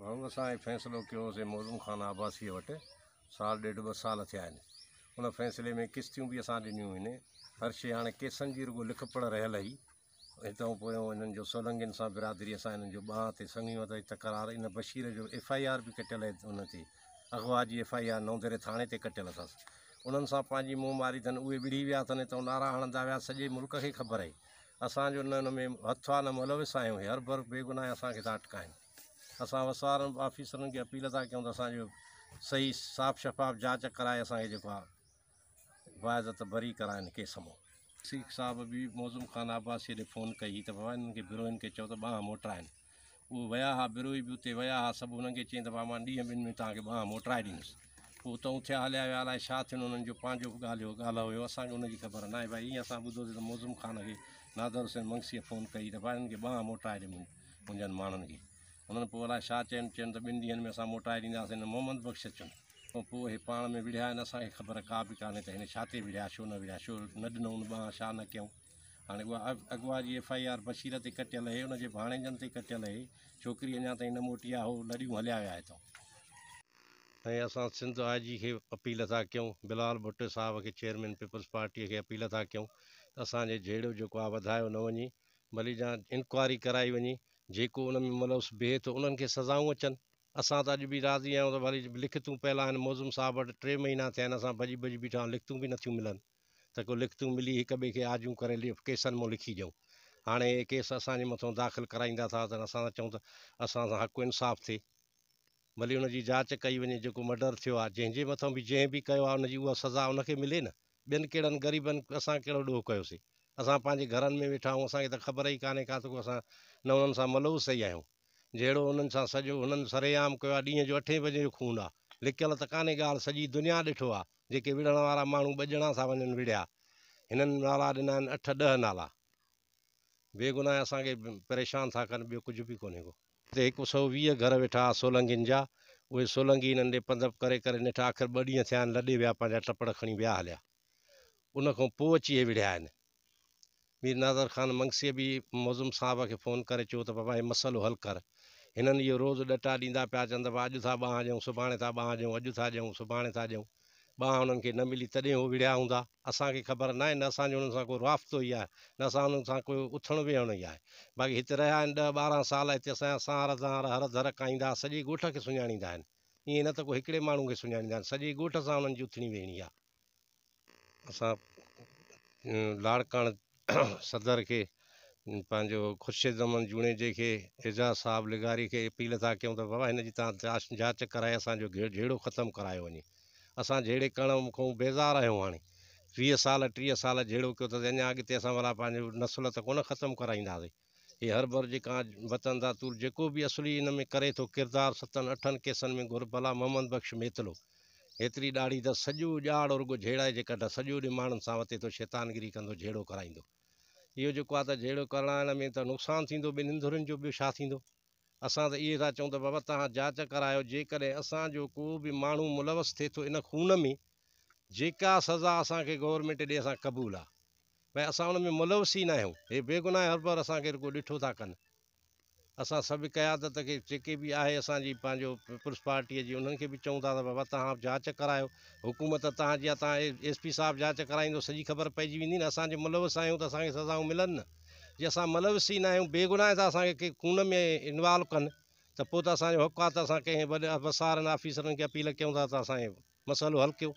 ڀائو اسان هي فيصلو ڪيو هوسين موزم خان عباسيء وٽ سال ڏيڍ ٻه سال ٿيا آهن ان فيصلي ۾ قسطيون به اسان ڏنيون هين هر شيء هاڻي ڪيسن جي رڳو لک پڙهه رهيل هئي هتئون پويون انهن جو سولنگين سان برادريء سان انهن جو ٻانهن تي سڱيون اٿئي تڪرار ان بشير جو ايف I R به ڪٽيل آهي ان تي اغوا جي ايف I R نئون ديري ٿاڻي تي ڪٽيل اٿس انهن سان پنهنجي منهن ماري اٿن اهي وڙهي ويا اٿن هتئون نعرا هڻندا ويا سڄي ملڪ کي خبر آهي اسان جو نه ان ۾ هٿ آ نه ملوث آهيون هي هر بر بيگناهه اسان کي ٿا اٽڪائن اسان وسوارن آفيسرن کي اپيل ٿا ڪيون ته اسان جو صحيح صاف شفاف جاچ ڪرائي اسان کي جيڪو آ باعزت بري ڪرائن ڪيس مون. شيخ صاحب به موزم خان عباسيء ڏي فون ڪئي هئي ته بابا انهن کي بروهين کي چئو ته ٻانهن موٽرائن. اهي ويا ها بروهي به اتي ويا ها سڀ انهن کي چيائين ته بابا مان ڏينهن ٻن ۾ توهان کي ٻانهن موٽرائي ڏيندس. پوء اتان اٿيا هليا ويا الائي ڇا ٿين انهن جو پنهنجو به ڳالهيو ڳالهه هيو اسان کي ان جي خبر ناهي ڀائي ائين اسان ٻڌوسين ته موزم خان کي نادر حسين منگسيء فون ڪئي ته ڀائي انهن کي ٻانهن موٽرائي ڏي منهنجن ماڻهن کي. انهن پوء الائي ڇا چين چين ته ٻن ڏينهن ۾ اسان موٽائي ڏينداسين محمد بخش چن. پوء اهي پاڻ ۾ وڙهيا آهن اسان کي خبر ڪا به ڪانهي ته هن ڇا تي وڙهيا ڇو نه وڙهيا ڇو نه ڏنئون ٻانهن ڇا نه ڪيائون هاڻي اها اغوا جي ايف I R Bashir تي ڪٽيل اهي ان جي ڀاڻيجن تي ڪٽيل اهي ڇوڪري اڃا تائين نه موٽي آهي هو لڏيون هليا ويا هتان. ۽ اسان سنڌ آء جي کي اپيل ٿا ڪيون بلال ڀٽو صاحب کي چيئرمين پيپلز پارٽي کي اپيل ٿا ڪيون ته اسان جي جهيڙو جيڪو آهي وڌايو نه وڃي ڀلي جا انڪوائري ڪرائي وڃي جيڪو ان ۾ ملوث بيهي ٿو انهن کي سزائون اچن. اسان ته اڄ به راضي آهيون ته ڀلي لکتون پيل آهن موزم صاحب وٽ ٽي مهينا ٿيا آهن اسان ڀڄي ڀڄي بيٺا آهيون لکتون به نٿيون ملن ته ڪو لکتون ملي هڪ ٻئي کي آجون ڪري ڪيسن مون لکي ڏيون هاڻي اهي ڪيس اسان جي مٿون داخل ڪرائيندا ٿا ته اسان ٿا چئون ته اسان سان حق انصاف ٿئي ڀلي ان جي جاچ ڪئي وڃي جيڪو مڊر ٿيو آهي جنهن جي مٿون به جنهن به ڪيو آهي ان جي اها سزا ان کي ملي نه ٻين ڪهڙن غريبن اسان ڪهڙو ڏوهه ڪيوسين اسان پنهنجي گهرن ۾ ويٺا آهيون اسان کي ته خبر ئي ڪانهي ڪا ته ڪو اسان نه انهن سان ملوث ئي آهيون جهيڙو انهن سان سڄو هنن سرعام ڪيو آهي ڏينهن جو اٺين بجي جو خون آهي لڪيل ته ڪانهي ڳالهه سڄي دنيا ڏٺو آهي جيڪي وڙهڻ وارا ماڻهو ٻه ڄڻا ٿا وڃن وڙهيا هنن نالا ڏنا آهن اٺ ڏهه نالا بيگناهه اسان کي پريشان ٿا ڪن ٻيو ڪجهه به ڪونهي ڪو. هتي هڪ سئو 20 گهر ويٺا ها سولنگين جا اهي سولنگي هنن ڏي پنڌ ڪري ڪري نيٺ آخر ٻه ڏينهن ٿيا آهن لڏي ويا پنهنجا ٽپڙ کڻي ويا هليا ان کان پوء اچي اهي وڙهيا آهن. مير ناظر خان منگسيء به معظم صاحب کي فون ڪري چيو ته بابا هي مسئلو حل ڪر. هنن اهو روز ڏٽا ڏيندا پيا اچن ته بابا اڄ ٿا ٻانهن ڏيون، سڀاڻي ٿا ٻانهن ڏيون، اڄ ٿا ڏيون، سڀاڻي ٿا ڏيون. ٻانهن انهن کي نه ملي تڏهن هو وڙهيا هوندا. اسان کي خبر ناهي، نه اسان جو انهن سان ڪو رابطو ئي آهي، نه اسان انهن سان ڪو اٿڻ ويهڻ ئي آهي. باقي هت رهيا آهن ڏهه 12 سال، هتي اسان جا سانهر ڌانهر هر ڌر کائيندا، سڄي ڳوٺ کي سڃاڻيندا آهن. ائين نه ته ڪو هڪڙي ماڻهو کي سڃاڻيندا آهن، سڄي ڳوٺ سان انهن جي اٿڻي ويهڻي آهي. اسان لاڙڪاڻه صدر کي پنهنجو خورشيد احمد جوڻيجي کي اعجاز صاحب لغاري کي اپيل ٿا ڪيون ته بابا هن جي تان جاچ ڪرائي اسان جو جهيڙو ختم ڪرايو وڃي اسان جهيڙي ڪرڻ کان بيزار آهيون هاڻي 20 سال 30 سال جهيڙو ڪيو اٿس اڃا اڳتي اسان ڀلا پنهنجو نسل ته ڪونه ختم ڪرائينداسين هي هر بر جيڪا وطن دا طول جيڪو به اصلي ان ۾ ڪري ٿو ڪردار ستن اٺن ڪيسن ۾ گهربل آ محمد بخش ميتلو هيتري ڏاڙهي اٿس سڄو ڄاڙ رڳو جهيڙائي جي ڪڍ سڄو ڏينهن ماڻهن سان وتي ٿو شيطانگري ڪندو جهيڙو ڪرائيندو اهو جيڪو آ ته جهيڙو ڪرائڻ ۾ ته نقصان ٿيندو ٻنهين ڌرين جو ٻيو ڇا ٿيندو اسان ته اهي ٿا چئون ته بابا توهان جاچ ڪرايو جيڪڏهن اسان جو ڪو به ماڻهو ملوث ٿئي ٿو ان خون ۾ جيڪا سزا اسان کي گورنمينٽ ڏي اسان قبول آ ڀئي اسان ان ۾ ملوث ئي ناهيون. هي بيگناهه هربر اسان کي رڳو ڏٺو ٿا ڪن. اسان سڀ قيادت کي جيڪي به آهي اسان جي پنهنجو پيپلز پارٽيء جي انهن کي به چئون ٿا ته بابا توهان جاچ ڪرايو. حڪومت توهان جي آهي توهان ايس پي صاحب جاچ ڪرائيندو سڄي خبر پئجي ويندي نه اسان جي ملوث آهيون ته اسان کي سزائون ملن نه. جي اسان ملوث ئي ناهيون بيگناهه ٿا اسان کي خون ۾ انوالو ڪن ته پوء ته اسان جو حق آهي ته اسان ڪنهن وڏي وسارن آفيسرن کي اپيل ڪيون ٿا ته اسان جو مسئلو حل ڪيو.